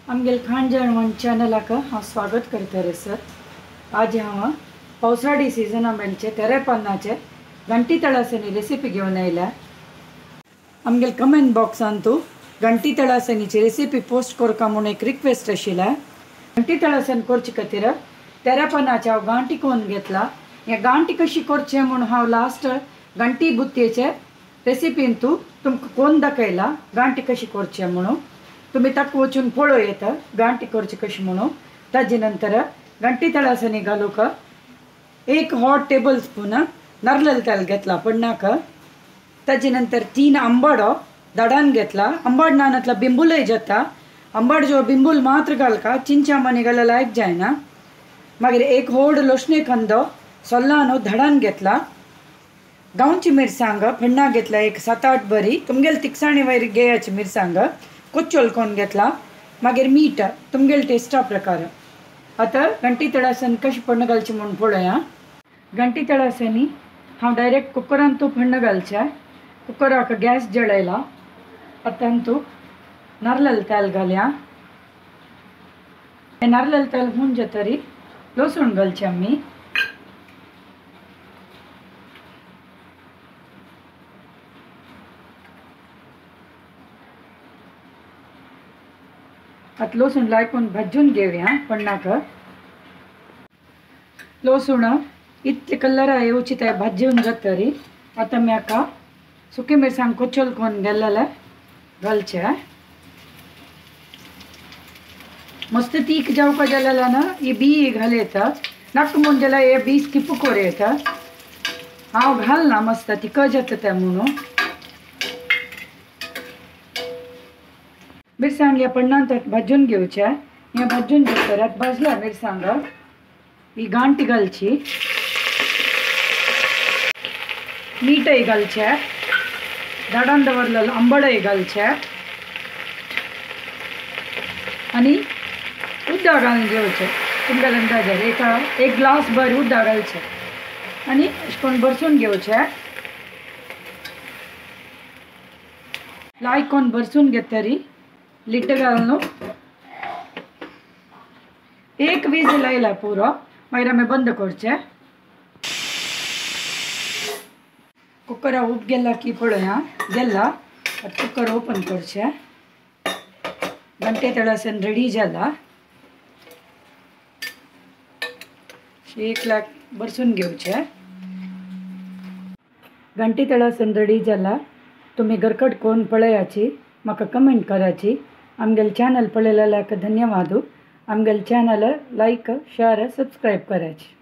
आमगेल खाण जेवण चॅनलाक हांव स्वागत करता रे सर। आज हांव पावसाळी सीजना मेळचे तेरेपान्नाचे घंटी तळासनी रेसिपी घेवन आयल्या। आमगेल कमेंट बॉक्सान तूं घंटी तळासनीची रेसिपी पोस्ट करका म्हूण एक रिक्वेस्ट आशिल्ल्या। घंटी तळासन करचे खातीर तेरेपानाचे हांव गांठी कोन घेतला। हे गांठी कशी करचे म्हूण हांव लास्ट घंटी बुत्तेचे रेसिपीन तूं तुमकां कोण दाखयला गांठी कशी करचे म्हणून। तुम्ही ताका वचून पळोवं येता गांठी करची कशी म्हणून। ताजे नंतर घंटी तळासनी घालूंक एक हॉट टेबल स्पून नारयल तेल घेतला पडनाक। ताजे नंतर 3 आंबाडो दडान घेतला। आंबाड नानातला बिंबूलय जाता। आंबाड जो बिंबूल मात्र घालका चिंचा मनी घाल लायक जायना। मागीर एक होड लोसणे कंदो सोल्लानो धडान घेतला। गांवची मिरसांग फण्णा घेतला एक 7-8 बरी तुमगेल तिकसाणी वयर घेयाची मिरसांग कोच्चोल कोण घेतला। मागीर मीठ तुमगेल टेस्टा प्रकार। आतां घंटी तळासन कशी फण्ण घालची म्हूण पळोवया। घंटी तळासनी हांव डायरेक्ट कुकरान तूं फण्ण घालचें। कुकराक गॅस जळयला। आतां तूं नारयल तेल घालया। नारयल तेल हुन जातरी लसूण घालचें आमी। आतां लसूण लायकून भाजून घेवया पण्णाक। लसूण इतले कलर येवची ते भाजून जातरी आतां म्हाका सुकी मिरसांग कोचोल कोन गेल्लेले घालचे। मस्त तीख जावपा जालेला ना ही बी घाल येता नाका म्हूण जाल्यार हे बी स्किप करूं येता। हांव घालना मस्त तिखट जाता तें म्हणून। मिरसांग ह्या पण्णान भाजून घेवचें। हें भाजून घेतल्यार भाजल्या मिरसांग ही गांठी घालची, मीठय घालचें, दाडान दवरलेलो आंबडय घालचें आनी उदक घालून घेवचें। तुमगेले अंदाजार एक ग्लास भर उदक घालचें आनी अशें करून भरसून घेवचें। लायकोन भरसून घेतरी लिट घालून एक वीज लायला पुरो। मागीर आमी बंद करचें। कुकरा उब गेला की पळोवया गेला। आतां कुकर ओपन करचें। घंटे तळासन रेडी जाला। एक लाख भरसून घेवचें। घंटी तळासन रेडी जाला। तुमी घरकट कोण पळयाची, म्हाका कमेंट कराची। आमगेल चॅनल पळयलेल्याक धन्यवाद। आमगेल चॅनल लायक शेअर सबस्क्रायब कराची।